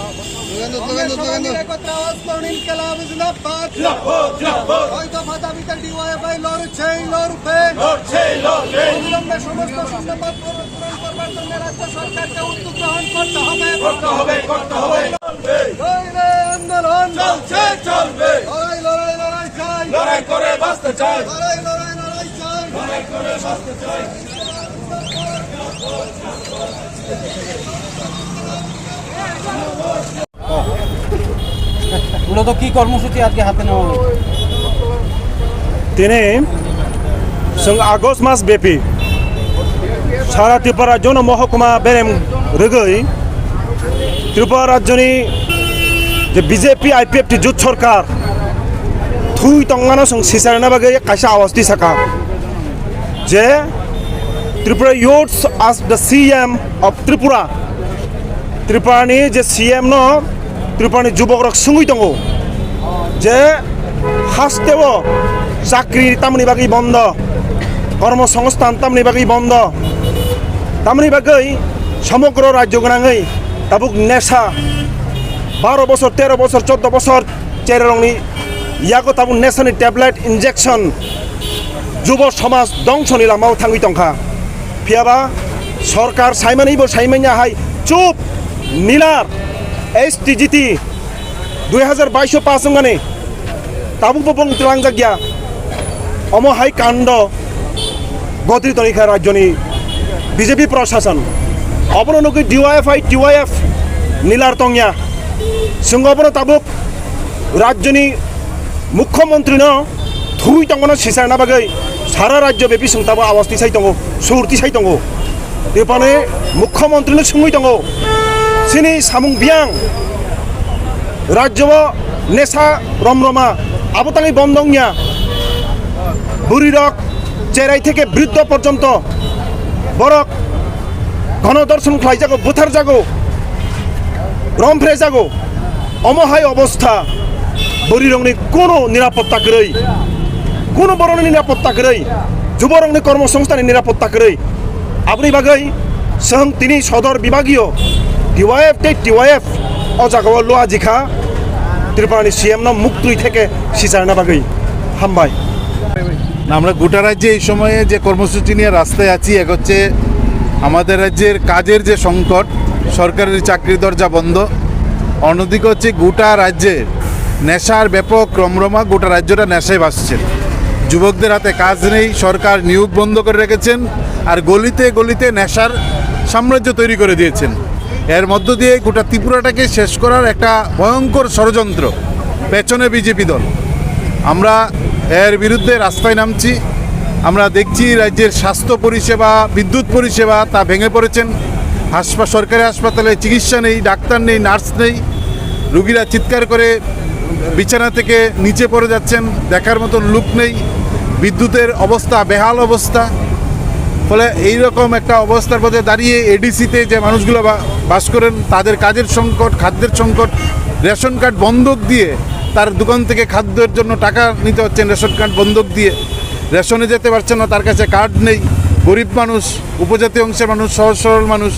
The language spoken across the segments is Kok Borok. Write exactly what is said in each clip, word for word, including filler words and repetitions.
স্লোগান দাও, স্লোগান দাও, স্লোগান দাও। একত্র আওয়াজ করুন, ইনকিলাব জিন্দাবাদ। জিন্দাবাদ, জিন্দাবাদ। ছয় দফা দাবিতে ডিওয়াইএফআই লড়ছে, লড়বে। লড়ছে, লড়বে। অবিলম্বে সমস্ত শূন্যপদ পূরণ করবার জন্য রাজ্য সরকারকে উদ্যোগ গ্রহণ করতে হবে। করতে হবে, করতে হবে। লড়াই আন্দোলন চলছে, চলবে। লড়াই, লড়াই, লড়াই চাই। লড়াই করে বাঁচতে চাই। লড়াই, লড়াই, লড়াই চাই। লড়াই করে বাঁচতে চাই। মূলত কি কর্মসূচি আজকে হাতে নেওয়া হয়েছে? Tini chwng August mas bepi sara Tripura rajyono mohokuma berem rwgwi Tripura rajyoni je B J P I P F T jut sorkar thwi tongmano chwng sicharna bagwi kaisa awaj twi saka je Tripura youths ask the C M of Tripura, Tripurani je C M no Tripurani jubokrok swngwi tongo je hasteo chakri tamni bagwi bondo, kormosongsthan tamni bagwi bondo, tamni bagwi somogro rajyo gwnangwi tabuk nesha baro bosor, tero bosor, choddo bosor chererokni yago tabuk nesani tablet injection jubo somaj dongsoni lamao thangwi tongkha. Phiyaba sorkar saimani bo saimanya hai chup nilar S T G T dui hazar baish o pass wngmani tabuk bo bong twlangjak ya. Omo hai kando bodri tongwi kha rajyoni B J P prosason. Obono nugwi D Y F I, T Y F nilar tongya. Chwng obono tabuk rajyoni mukhyamantri no thwi tongmano sicharna bagwi sara rajyo bepi chwng tabuk awas tisai tongo, sur tisai tongo. Tipani mukhyamantri no swngwi tongo, chini samung biyang rajyo o nesa romroma abo tangwi bondo wngya. Bwrwi rok cherai theke briddho porjonto borok gono dorshon khlaijago, butharjago, romphrejago. Omo hai obostha, bwrwirokni kuno nirapotta kwrwi, kuno borokni nirapotta kwrwi, juborokni kormosongsthanni nirapotta kwrwi. Aboni bagwi chwng tini sodor bibagiyo D Y F tei T Y F o jagao lua jikha, Tripurani C M no muktwi theke sicharna bagwi. Hambai. আমরা গোটা রাজ্যে এই সময়ে যে কর্মসূচি নিয়ে রাস্তায় আছি, এক হচ্ছে আমাদের রাজ্যের কাজের যে সংকট, সরকারি চাকরির দরজা বন্ধ, অন্যদিকে হচ্ছে গোটা রাজ্যে নেশার ব্যাপক রমরমা, গোটা রাজ্যটা নেশায় ভাসছে। যুবকদের হাতে কাজ নেই, সরকার নিয়োগ বন্ধ করে রেখেছেন, আর গলিতে গলিতে নেশার সাম্রাজ্য তৈরি করে দিয়েছেন। এর মধ্য দিয়ে গোটা ত্রিপুরাটাকে শেষ করার একটা ভয়ঙ্কর ষড়যন্ত্র পেছনে বিজেপি দল। আমরা এর বিরুদ্ধে রাস্তায় নামছি। আমরা দেখছি রাজ্যের স্বাস্থ্য পরিষেবা, বিদ্যুৎ পরিষেবা তা ভেঙে পড়েছেন। হাসপা-, সরকারি হাসপাতালে চিকিৎসা নেই, ডাক্তার নেই, নার্স নেই। রুগীরা চিৎকার করে বিছানা থেকে নিচে পড়ে যাচ্ছেন, দেখার মতন লোক নেই। বিদ্যুতের অবস্থা বেহাল অবস্থা। ফলে এইরকম একটা অবস্থার মধ্যে দাঁড়িয়ে এডিসিতে যে মানুষগুলো বা-, বাস করেন, তাদের কাজের সংকট, খাদ্যের সংকট, রেশন কার্ড বন্ধক দিয়ে তার দোকান থেকে খাদ্যের জন্য টাকা নিতে হচ্ছেন, রেশন কার্ড বন্ধক দিয়ে রেশনে যেতে পারছেন না, তার কাছে কার্ড নেই। গরিব মানুষ, উপজাতি অংশের মানুষ, সহজ সরল মানুষ,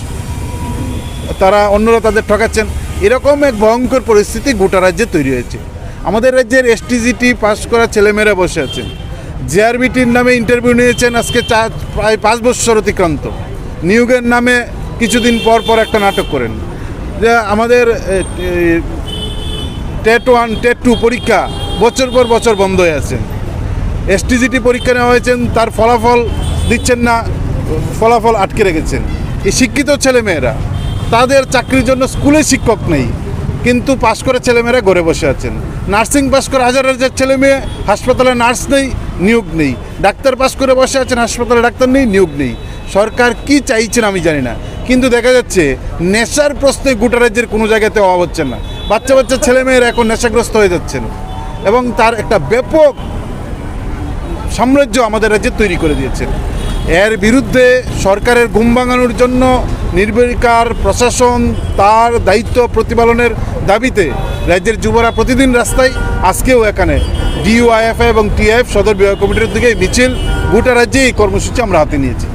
তারা অন্যরা তাদের ঠকাচ্ছেন। এরকম এক ভয়ঙ্কর পরিস্থিতি গোটা রাজ্যে তৈরি হয়েছে। আমাদের রাজ্যের এসটিজিটি পাস করা ছেলেমেয়েরা বসে আছেন। জেআরবিটির নামে ইন্টারভিউ নিয়েছেন, আজকে চার, প্রায় পাঁচ বছর অতিক্রান্ত। নিয়োগের নামে কিছুদিন পর পর একটা নাটক করেন যে আমাদের, এ, এ, টেট ওয়ান, টেট টু পরীক্ষা বছর পর বছর বন্ধ হয়ে আছে। এসটিজিটি পরীক্ষা নেওয়া হয়েছেন, তার ফলাফল দিচ্ছেন না, ফলাফল আটকে রেখেছেন। এই শিক্ষিত ছেলেমেয়েরা, তাদের চাকরির জন্য স্কুলে শিক্ষক নেই, কিন্তু পাশ করে ছেলেমেয়েরা ঘরে বসে আছেন। নার্সিং পাশ করে হাজার হাজার ছেলে মেয়ে হাসপাতালে নার্স নেই, নিয়োগ নেই। ডাক্তার পাশ করে বসে আছেন হাসপাতালে, ডাক্তার নেই, নিয়োগ নেই। সরকার কি চাইছেন আমি জানি না, কিন্তু দেখা যাচ্ছে নেশার প্রশ্নে গোটা রাজ্যের কোনো জায়গাতে অভাব হচ্ছে না। বাচ্চা বাচ্চা ছেলেমেয়েরা এখন নেশাগ্রস্ত হয়ে যাচ্ছেন এবং তার একটা ব্যাপক সাম্রাজ্য আমাদের রাজ্যে তৈরি করে দিয়েছেন। এর বিরুদ্ধে সরকারের ঘুম ভাঙানোর জন্য নির্বিকার প্রশাসন তার দায়িত্ব প্রতিপালনের দাবিতে রাজ্যের যুবরা প্রতিদিন রাস্তায়। আজকেও এখানে ডিওয়াইএফআই এবং টিআইএফ সদর বিভাগ কমিটির উদ্যোগে এই মিছিল, গোটা রাজ্যে এই কর্মসূচি আমরা হাতে নিয়েছি।